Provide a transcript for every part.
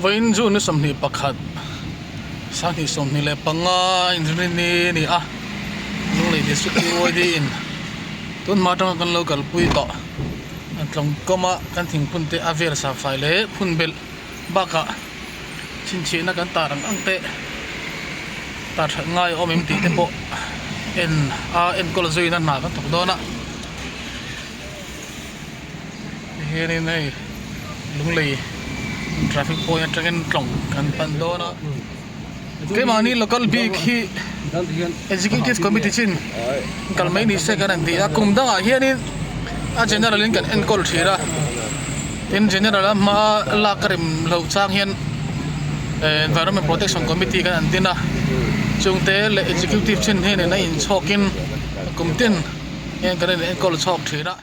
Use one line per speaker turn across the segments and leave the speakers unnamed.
Vawiin June ni 21, 2025 inrinni a ni a, Lunglei District PYD in tun hma atanga kan lo kalpui tawh tlawng kawma kan thingphun te a vel safai leh phun belh bakah chhinchhiahna kan tar ang ang te tar that ngai a awm em tih te pawh en a enkawl zuina hna kan thawk dawn a. Hianin hei Lunglei traffic point atangin tlawng kan pan dawn a keimahni local bik hi executive committee chin kal mai ni se kan han ti a kum dangah hianin a general in kan enkawl thin a tin general a hma lak a rem loh chang hian eh environment protection committee kan han din a chungte leh executive chin hianin a inchhawkin kum tin hian kan inenkawl chhawk thin a.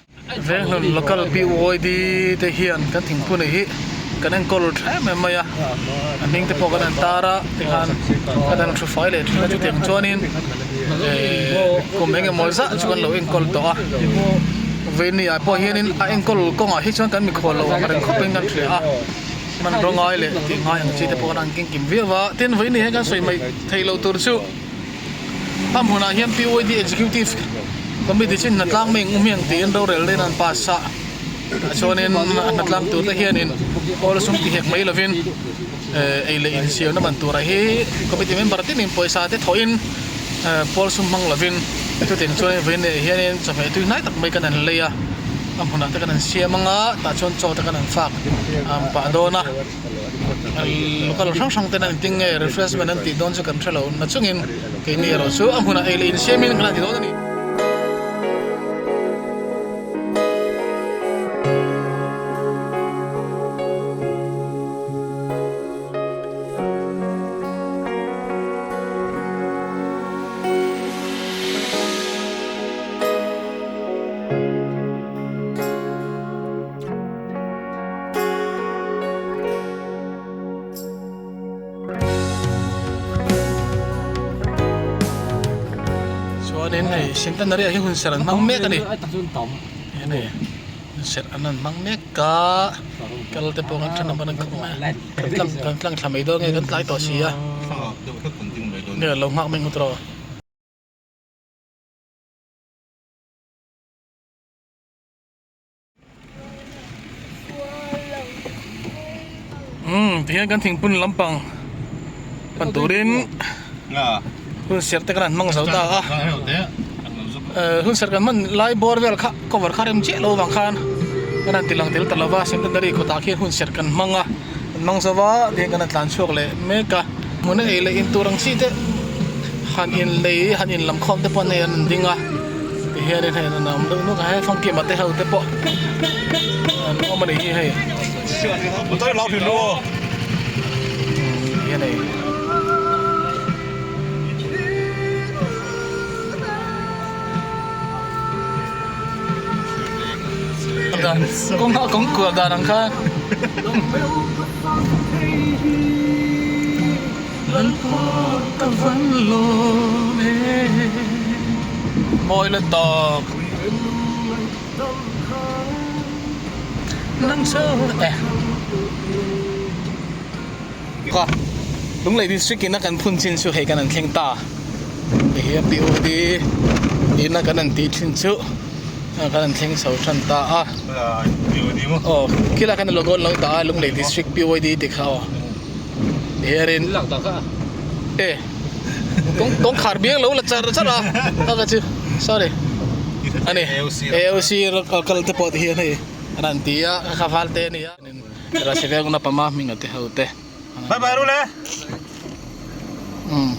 Venghlun local PYD te hian kan thingphu nei hi kan enkawl tha em em mai a, a hming te pawh kan han tar a tikhan kan han thu fai leh thin a chutiang chuanin ehh kum eng emaw zah chu kan lo enkawl tawh a veni ah pawh hianin a enkawl kawngah hi chuan kan mikhual lo ang reng khawpin kan hria a hmanraw ngai leh tih ngai ang chi te pawh kan han kengkim viau a tin veni hian kan sawi mai theih loh tur chu. A hmunah hian PYD Executive Committee chu hnatlang mai ang hmiang tiin rorel dahin an pass a, tah chuanin a hnatlang turte hianin awl sum ti hek mai lovin eh ei leh insiamna man turah hi committee member tinin pawisa te thawhin eh pawl sum hmang lovin chutiang chuan vawiin leh hianin chawhmeh tui hnai tak mai kan han lei a, a hmunah te kan han siam ang a tah chuan chaw te kan han fak pah dawn a. Local hrang hrang ten an inting nge refreshment an tih dawn chu kan hrelo na chungin keini erawh chu a hmunah ei leh insiamin kan han ti dawn a ni. Chuanin hei centenary ah hian hun serh an hmang mek a ni hei hun serh an rawn hmang mek a kal te pawh kan tha number an khawp mai a kan tlang kan tlang thla mai dawn nge kan tlai tawh si a nge lo nghak mai ngawt rawh. Umm tihian kan thingpun lampang pan turin hun serh te kan han hmang zo ta a eh hun serh kan hman lai bawr vel kha cover kha rem chiah lo vang khan kan han ti lang tel ta lova centenary khawtah khian hun serh kan hmang a kan hmang zo va tihian kan han tlan chhuak leh mek a hmun a ei leh in tur ang chi te han in lei han in lam khawm te pawh hei an rawn ding a. Ti hianin hei an awm deuh nuk a he famkim a te ho te pawh an awm a nih hi hei hian hei kawng a kawng kual dan ang kha Mawi la tawk Lunglei district ina kan phun chin chu hei kan han thleng ta hei hi a POD ina kan han tih thin chu kan han thleng chho tan ta a aw khilai khan logo an lo dah a Lunglei district POD tih kha aw. Hianin e kawng kawngkhar biang lo la char char a a ka chu sorry ani AOC kal te pawh ti hian hei an han ti a kha val te ani a Rasivel na pama hming a te ho te
bye bye rule
um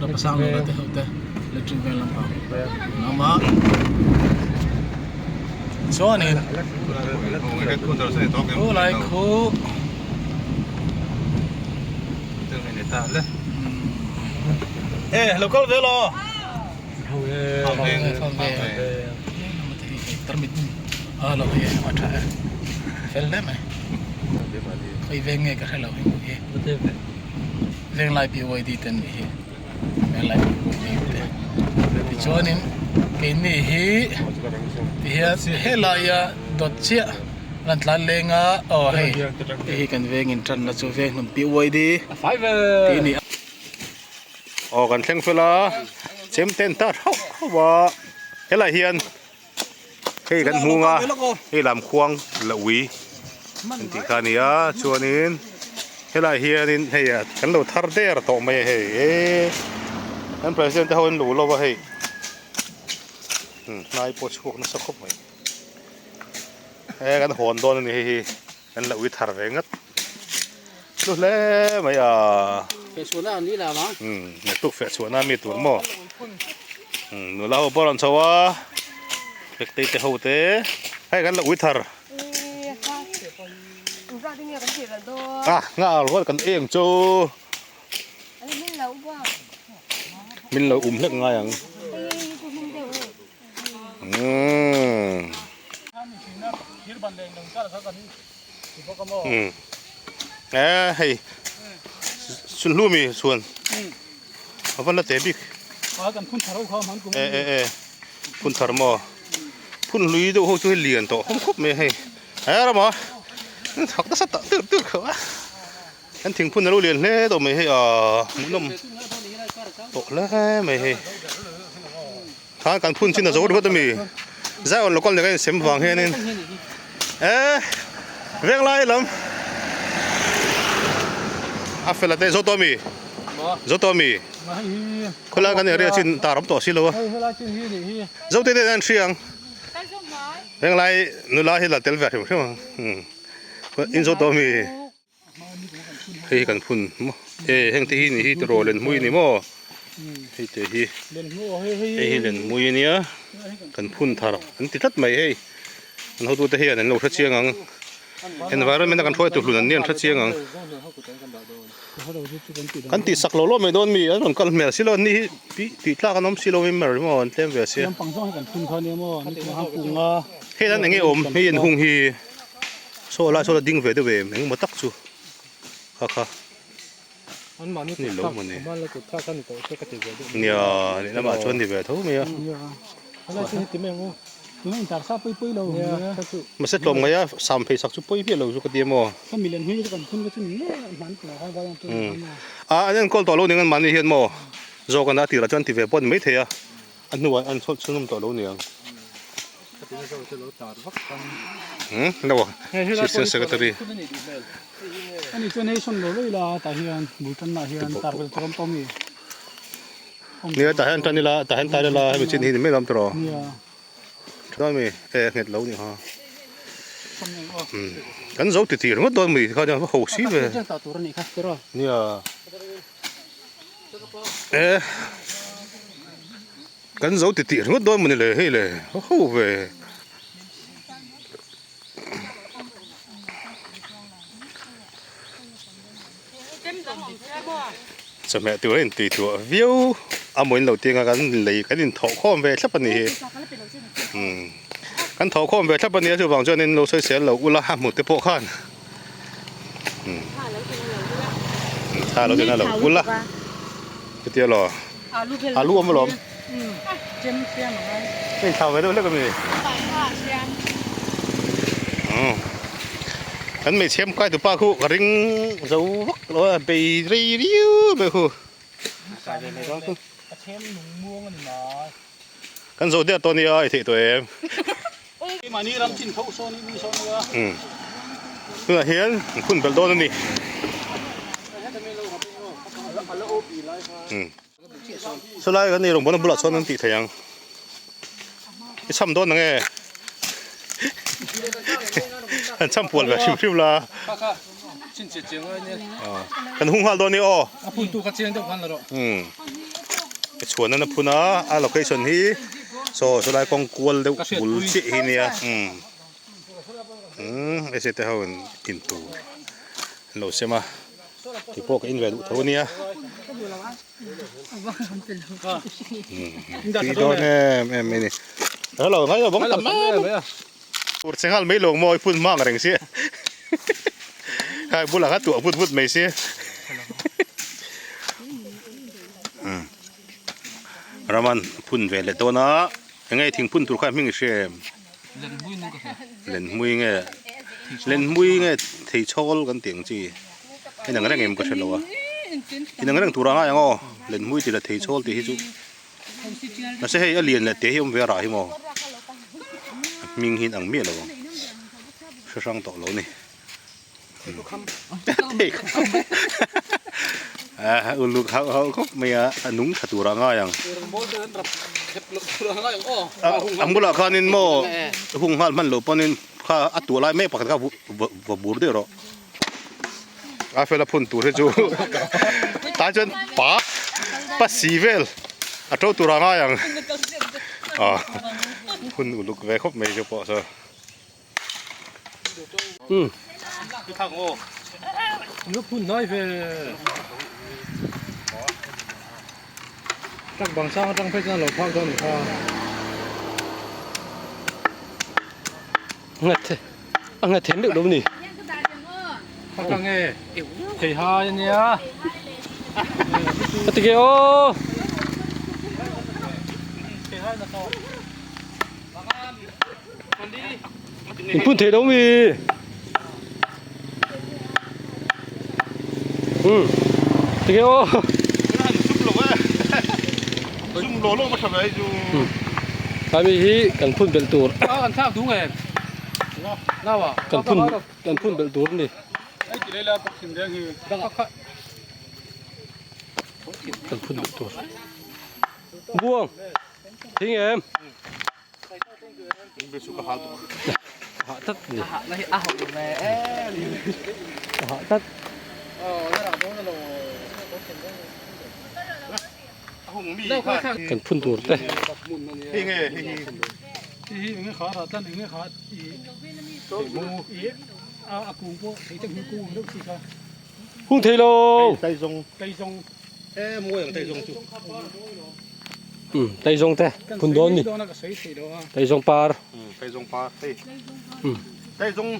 Ramsang lo te ho te electric vel lampang an awm a chuanin khulai khu
e lo kal ve lo
a lo hi a tha e fel hle mai khawi veng nge ka hrelo hi. Venglai PYD te an nih hi Venglai PYD te tichuanin keini hi tihian helaia dawt chiah. An tlan leng a aw hei hei hi kan veng in tanna chu veng hnun PYD tih a ni a.
Aw kan thleng fel a chem ten tar hauh hauh a helaiah hian hei kan hmung a hei lam khuang la ui an tih kha a ni a chuanin helaiah hianin hei kan lo thar der tawh mai a hei eee kan president te ho an lo lo a hei hnai pawh chhuak nasa khawp mai. He kan hawn dawn a ni hei hi kan lo ui thar ve ngat chu hle mai a
Fehchhuahna an ni la ang
umm naktuk fehchhuahna mi tur maw umm nula ho pawh a rawn chho a Fektei te ho te hei kan lo ui thar a nghal rual kan eng chu min lo um hlek ngai ang. E hei sunhlu mi chuan a va la te bik e e e phun thar maw phun hlui deuh ho chu hei lian tawh khawp khawp mai a hei e rama thak nasa tak tir tir kha a an thingphun a lo lian hle tawh mai hei ahh hmuhnawm tawh hle mai hei. Khan kan phun chin a zo ringawt ami Zion local nen a insem vang hianin eh venglai lam a fel a te zo tawh ami zo tawh ami khawlai kan area chin tar awm tawh silo a zo te te an hria ang venglai nula hi la tel ve hrim hrim ang in zo tawh ami. Hei hi kan phun maw e heng te hi ni hi tiraw lenhmui ni maw hei te hi hei hi lenhmui ania kan phun thar an ti tlat mai hei an hotute hian an lo hre chiang ang environment a kan hruai tur hlun an nia an hre chiang ang kan tih sak lo lawm mai dawn mi an rawn kal hmel silo an ni hi tih tlak an awm silo mai mer maw an tlem ve sia hei an enge awm hei an hung hi. Saw lai saw la ding ve deuh em engemaw tak chu kha kha ni lo maw ni nia lehlamah chuan ni ve tho mai a mahse tlawm ngaih a sam phei sak chu pawi viau lo chu ka ti a maw a an enkawl tawh lo ning an mahni hian maw zawk an a tirah chuan ti ve pawh a ni maithei a. A hnuah an chhawlh chhunawm tawh lo niang. Hmm, no. Assistant Secretary.
Ani chuan hei sawn lo lo ila tah hian bul tanna hian tar vel tur awm tawh mi.
Nia tah hian tan ila tah hian tar ila hemi chin hi ni mai lo tawh.
Nia.
Chuan mi e nghet lo ni ha. Kan zo ti ti ringawt dawn mi kha nia ho si ve. Nia. E kan zo ti tih ringawt dawn mawni le hei le ho ve. Chawhmeh tur a intui tluah viau a maw in lo ti anga kan lei kan inthawh khawm ve thlap a ni hi umm kan thawh khawm ve thlap a nia chuvang chuan in lo sawisel lo ula a hmu te pawh khan. Tha lo ten a lo kul a chutia law alu awm alawm hei thau ve deuh hlek ami kan hmeichhe kai tupa khu ka ring zo vak lo a bei rei riau mai khu kan zo der tawh ania i theih tawh em. Tunah hian an phun belh dawn a ni. Sawlai kan eirawng bawlna bulah chuan an tih theih ang. I cham dawn ang e. An cham pual ve hrim hrim la. Kan hung nghal dawn ni aw. Chhuan an a phun a, a location hi saw sawlai kawng kual deuh bul chiah hi nia umm ese te ho in in tur an lo sem a kei pawh ka in ve duh tho ania umm tui dawn em em mai a ni hello ngai lo bawng tam em em tur che nghal mai lo maw i phun hmang reng sia khai bulah kha tuah vut vut mai sia. Raman phun ve leh dawn a eng nge thing phun tur kha hming i hria em? Lenhmui nge? Lenhmui nge theichhawl kan tih ang chi inang reng em ka hre lo a inang reng tur a ngai ang aw lenhmui tih leh theichhawl tih hi chu mahse hei a lian leh te hi awm ve a rah hi maw a hming hi inang miah lo ang hre hrang tawh lo a ni. Uluk hauh hauh khawp mai a, a nung tha tur a ngai ang. A bulah khanin maw hung nghal hman loh pawnin kha a tuah lai mek pakhat kha va bur daih rawh. A fela phun tur hi chu tan chuan pa pa si vel a to tur a ngai ang. Phun uluk ve khawp mai chu pawh saw.
Truck bang sang atang phei chuan a lo phak dawn kha.
Nghat a nghat them deuh lo ni.
Phak ang e. Thei hai ania.
Ka ti ke aw.
Thei hai na tawh.
In phun thei lo mi. Um. Ti ke aw.
Zum lo lo ma tha ve chu.
Khai mi hi kan phun belh tur.
A kan thlak du nge. Nawa.
Kan phun kan phun belh tur ni.
Ai ti leila pak thin reng hi.
Kan phun belh tur. Buang. Thing em. Hah tlat a ni. Hah tlat. Kan phun tur te. Hung thei lo. Um Taizawng te phun dawn ni. Taizawng par.
Um Taizawng par hei. Um Taizawng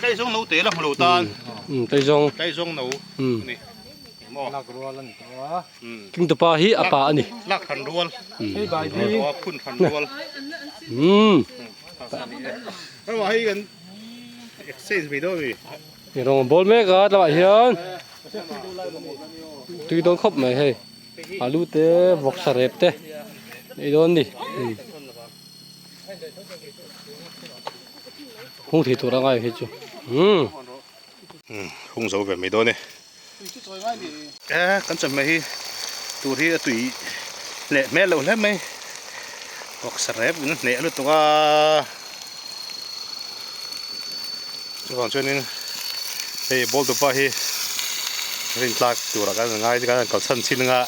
Taizawng no te la hmu lo tan.
Um Taizawng.
Taizawng no
Um
ni. Maw.
Lak rual ani tawh a.
Um
King tupa hi a pa ani.
Lak than rual.
Hei bai bi.
Phun than rual.
Um.
Hei hei kan exchange mai dawn mi.
Ni rawng bawl mek a tlangah hian tui dawn khawp mai hei alu te vawksa rep te nei dawn ni hung thei tur a ngai hei chu umm
hung zo ve mai dawn e e kan chawhmeh hi tur hi a tui leh hmel loh hle mai vawksa rep in hneh lutuk a. Chuvang chuanin hei ball tupa hi rin tlak tura kan ngai kan han kalsan chin anga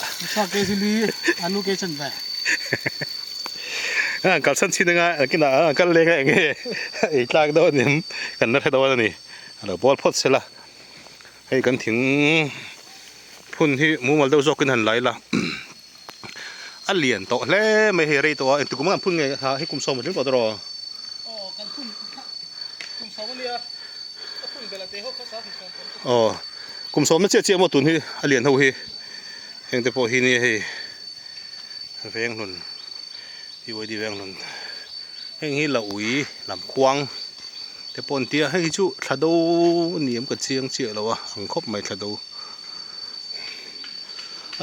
kan han kalsan chin anga nakinah an han kal leng a enge ei tlak dawn em kan la hre dawn a ni a lo ball phawt sela hei kan thing phun hi mumal deuh zawkin han la ila a lian tawh hle mai hei rei tawh a engtik kum a kan phun nge hei kum sawm a tling tawh tawh rawh. Aw kum sawmna chiah chiah maw tun hi a lian ho hi heng te pawh hi nia hei Venghlun UID Venghlun heng hi la ui lam khuang te pawh an tia hei hi chu thla do a ni em ka chiang chiah lo a ang khawp mai thla do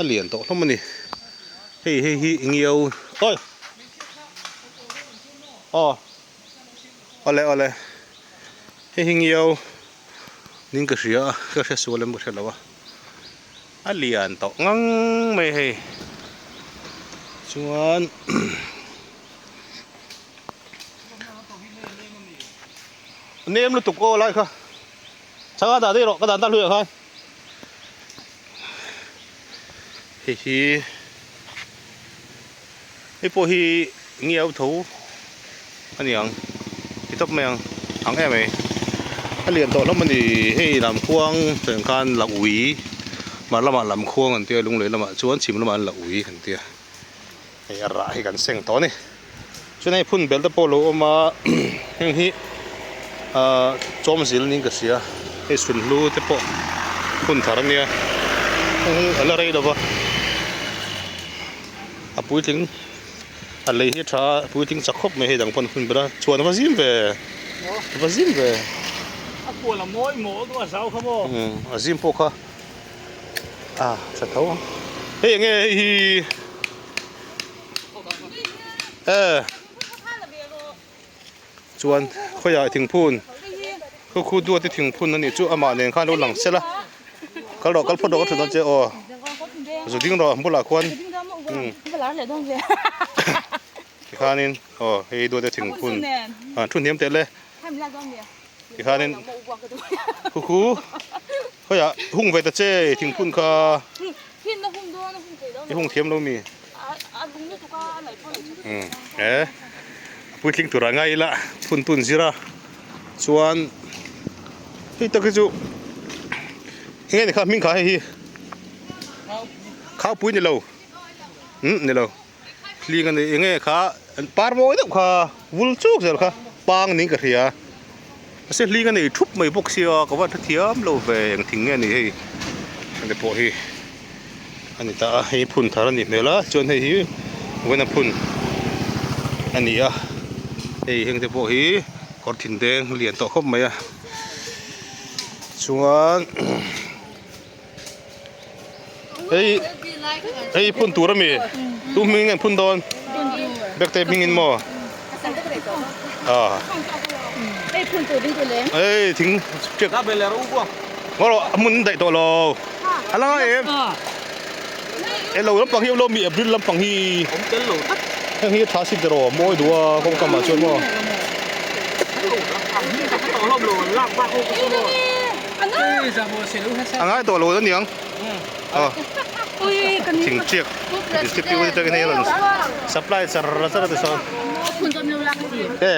a lian tawh hlawm a ni hei hei hi ngiau awi aw. Awle awle hei hi ngiau ning ka hria a ka hre sual em ka hre lo a a lian tawh ngang mai hei chuan nem lutuk aw lai kha changa dah daih rawh ka dan ta hluiah khan hei hi. Hei pawh hi ngiau tho a ni ang ti tawp mai ang ang em mai a lian tawh hlawm a ni hei lam khuang tah khan la ui hmar lamah lam khuang an tia lunglei lamah chuan chhim lamah an la ui an tia hei a rah hi kan seng tawh a ni chuan hei phun belh te pawh a lo awm a heng hi ahh chawmzil niin ka hria hei sunhlu te pawh phun thar a nia heng hi a la rei lo va. A puitling a lei hi a tha a puitling chak khawp mai hei dang pawn a hun ber a chhuan a va zim ve. Va zim ve.
A kual a mawi maw a zau kha maw.
A zim pawh kha a tha tho ang. Hei enge hei hi e chuan khawiah thingphun khu khu duat i thingphun a nih chu amah nen khan lo lang sela kal rawh kal phawt rawh ka thu dawn che aw zu ding rawh bulah khuan tikhanin aw hei duat i thingphun ah thu hniam teh le tikhanin khu khu khawiah hung ve ta che thingphun kha i hung thiam lo mi. E puitling tur a ngai ila phun tun zir a chuan hei tak hi chu enge ni kha hming kha hei hi khaupui ni lo umm ni lo hling a ni enge kha par mawi deuh kha vul chuk zel kha pang niin ka hria mahse hling a nei thup mai bawk sia ka van hrethiam lo ve eng thing nge ni hei heng te pawh hi. A ni ta a hei phun thar a nih hmel a chuan hei hi vawiin a phun a ni a hei heng te pawh hi kawr thin deng lian tawh khawp mai a chuan hei hei phun tur a mi tu hming nge an phun dawn bek te hming in maw ah hei thing ṭiak ngaw a hmun daih tawh lo. A la ngai em? E lo lampang hi lo mi April lampang hi
awm tel lo tlat.
Heng hi a tha si tiraw mawi duh a kawngkam ah chuan maw. A ngai tawh lo aniang. Aw. Thing chiak distribute atangin hei a rawn supply char char a ti sawn. E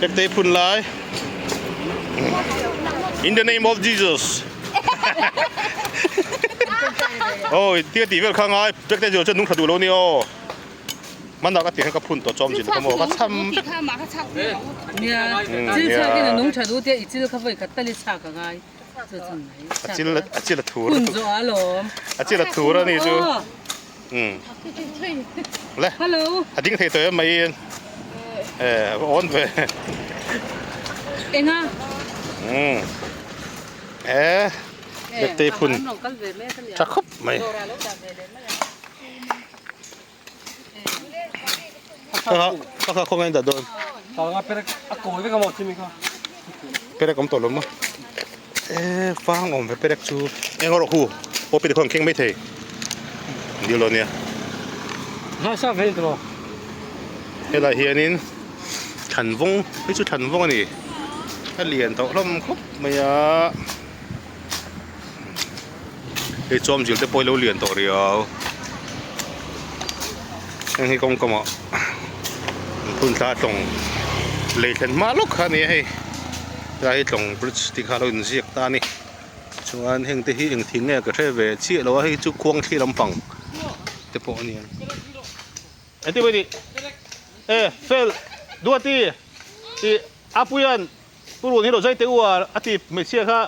Pekte phun lai. In the name of Jesus. Oi tia tih vel kha ngai pek te chu chuan nung tha duh lo ni aw hmanah ka tih khan ka phun tawh chawm chin ka maw ka cham vek
Nia chil chhak in a nung tha duh tia i chil kha vawi khat tal i chhak a ngai chu chhan mai
a chil a chil a thur
phun zawh a lawm
a chil a thur a ni chu le
hello
a ding thei tawh em mai in e awn ve
enga
E Bektei phun tha khawp mai. Kha kha khawngain dah dawn. Perek awm tawh lo maw? E vang awm ve perek chu eng erawh hu pawh pi te khawn kheng mai thei dil dawn nia. Helai hianin thlanvawng hei chu thlanvawng a ni a lian tawh hlawm khawp. Mai a hei chawm zil te pawh ilo lian tawh riau heng hi kawng kawmah an phun thla tlawng lei thlen hma lawk kha a ni a hei helai hi tlawng bridge tih kha a lo inziak ta a ni chuan heng te hi eng thing nge ka hre ve chiah lo a hei chu khuang thli lampang te pawh a ni ang engtin maw i tih e fel duati ih apuian. Pu Run hi lo zai teh u a, a ti hmeichhia kha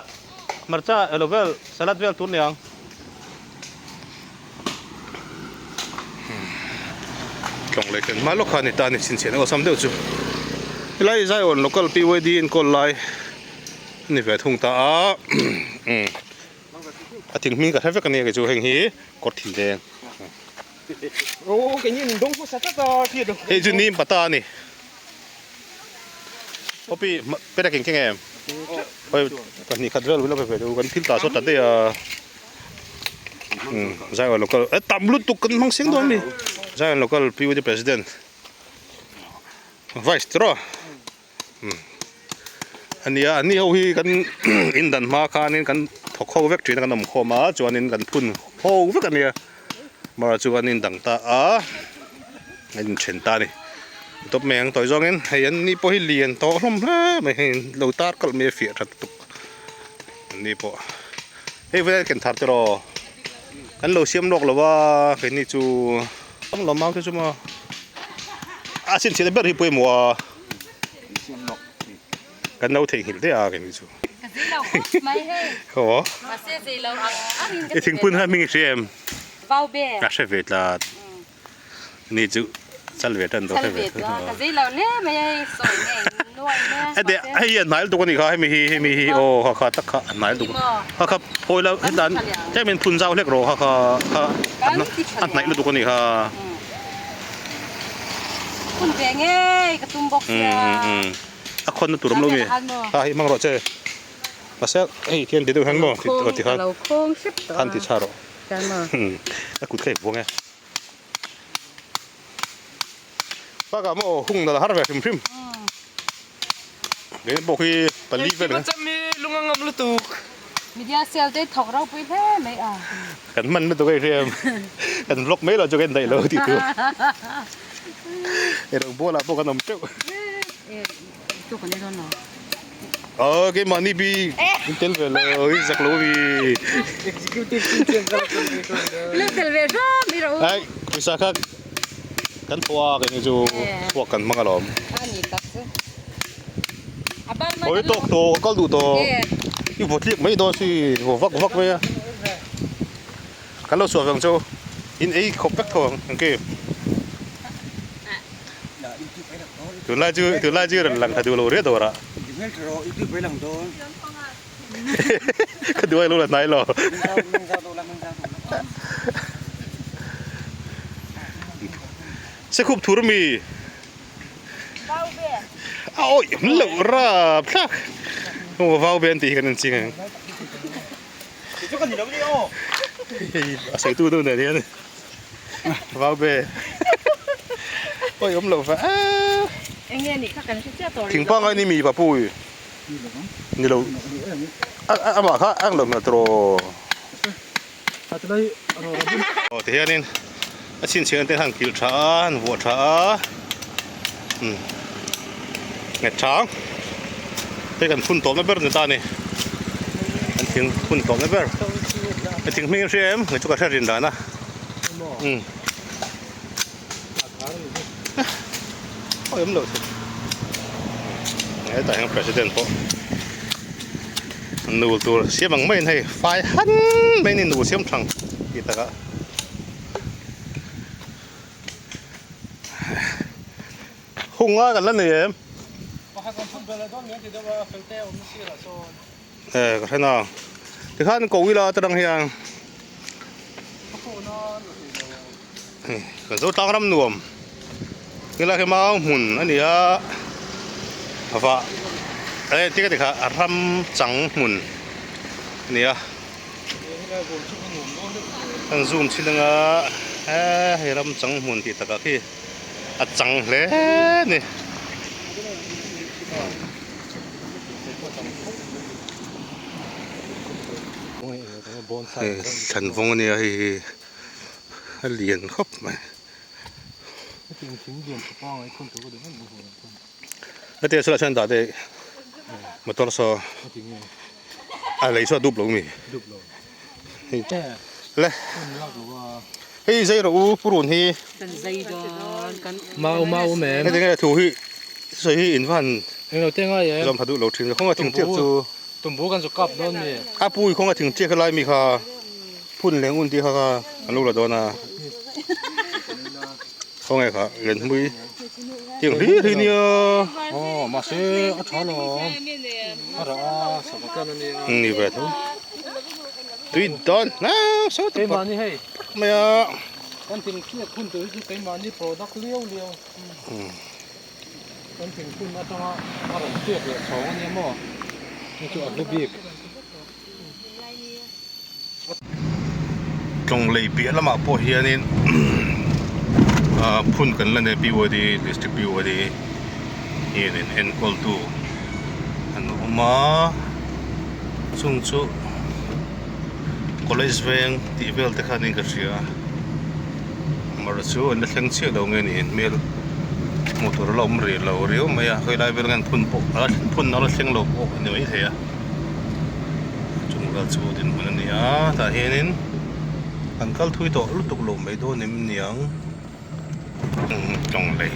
hmarcha elo vel salad vel tur niang. Tlawng leh ken hma lawk kha a ni ta a ni chhinchhiahna awlsam deuh chu. Helai Zion local PYD enkawl lai a ni ve thung ta a. A thing hming ka hre vek a nia kei chu heng hi kawr thin deng. Hei chu nim pata a ni. Poppy perek eng keng em? Hoi pahnih khat vel la ve ve deuh kan thil tah saw ta daih a. Umm Zion local e tam lutuk kan hmang seng dawn a ni. Zion local PUD president vice tiraw umm a nia an ni ho hi kan in dan hma khanin kan thawk ho vek thin a kan awm khawm a chuanin kan phun ho vek a nia. Mara chu an indang ta a, an inthen ta a ni. Tawp mai ang tawi zawngin hei an ni pawh hi lian tawh hlawm hle mai hei lo tar kalh mai a fiah tha lutuk an ni pawh. Hei vawiin ken thar tiraw kan lo siam lawk lo a keini chu ang lo mau te chu maw a chhinchhiahna ber hi pawimawh a kan lo theihnghilh daih a keini chu.
Ka zei lo khawp mai hei.
Aw.
Mahse zei lo ang ang in ka
I thingpun kha hming i hria em?
Vau be.
Ka hre ve tlat. Ni chu chal ve tan tawh
hre ve. Chal ve tlat. Ka zei lo hle mai hei sawi ngei.
Heti hei a hnai lutuk a nih kha hemi hi hemi hi aw kha kha tak kha a hnai lutuk kha kha phawi la heta an tlem in phun zau hlek rawh kha kha kha a hnaih lutuk a nih kha.
Phun ve ngei ka tum bawk sia.
A khawn na tur awm lo mi kha hei hmang rawh che mahse hei khian ti deuh hian maw ti khan khan ti chha rawh a kut kha i vuang e. Bakah maw hung nalh har ve hrim hrim. Kei pawh khi pali vel
Engkim a cham hi lung a ngam lutuk.
Media cell te thawk ropui hle mai a.
Kan hman lutuk a i hriam. Kan vlog mai lo chu kan daih lo tih tur. Erawh bualah pawh kan awm teuh.
Tu kan ni dawn lo.
Aw keimahni bik in tel ve lo i zak lo mi.
Executive team chian ka la tel ve tawh lo.
Lo tel ve hram i rawh u.
Ai pawisa kha kan thawh a kei ni chu thluak kan hmang alawm.
A ni tak chu. A ban mai
Oi tawk tawh ka kal duh tawh. I vaw tliak mai dawn si vaw vak vak mai a. Kan lo chhuah vang chu in ei khawp vek tho ang engkim. Tunlai chu tunlai chu rawn lang tha duh lo riat dawr ah. Ka duai lo la hnai lo. Se khup thur mi. A awih awm loh rap thlak. Vau ve an tih hi kan en ching ang. Hei a sawi tu nu nen hian vau be awi awm loh va thing pangai ni mi papu ni lo amah kha ang lo hmel tawh aw ti hianin a chhinchhiah te han kilh tha a han vuah tha a nghet tha ang hei kan phun tawpna ber ni ta a ni kan thing phun tawpna ber ka thing hming hria em kei chu ka hre rin dan a umm awm loh thei hetah hian president pawh nul tur siam ang maiin hei fai han mai a ni nul siam thang tih takah. Hung a kan la nei em? E ka hre na. Tikhan ko ila aṭang hian kan zo tlang ram nuam helai hi mau hmun a ni a vah e ti ka ti kha a ram chang hmun a ni a. Kan zoom chhin anga hei ram chang hmun tih takah khi a chang hle a ni. Hei thlan vawng a nia hei hi a lian khawp mai. Hetiang saw lah chuan dah daih motor saw. A lei chu a dup lo mi?
Dup lo.
Hei le. Hei zai rawh u purun hi.
Kan zai dawn kan.
Mau mau mem.
Hei tinge thu hi sawi hi in van.
Englo te ngai em.
Zawm tha duh lo thin khawnga thing chiak chu.
Tumbu kan zu kap dawn mi.
A pui khawnga thing chiak helai mi kha phun leng un tih kha kha an lo la dawn a. Khawnge kha lenhmui tiang hlir hi nia.
Aw mahse a tha lo a rah a sava tlan a nia.
Ni ve tho. Tui dawn hnau saw tak
Keimahni hei
mai a.
Kan thing chiak hun tur hi chu keimahni product liau liau. Kan thing hun atanga a rawn chiak leh chhawng a nia maw. Hei chu a hlu bik.
Tlawng lei piah lamah pawh hianin phun kan la nei BYD district BYD hianin enkawltu an awm a chung chu college veng tih vel te khanin ka hria amaherawh chu an la thleng chiah lo nge niin hmel hmuh tur a la awm rih lo riau mai a khawilai vel nge phun pawh phun a la thleng lo pawh a ni maithei a. Chung vel chu dinhmun a ni a tah hianin an kal thui tawh lutuk lo mai dawn em niang tawng lei.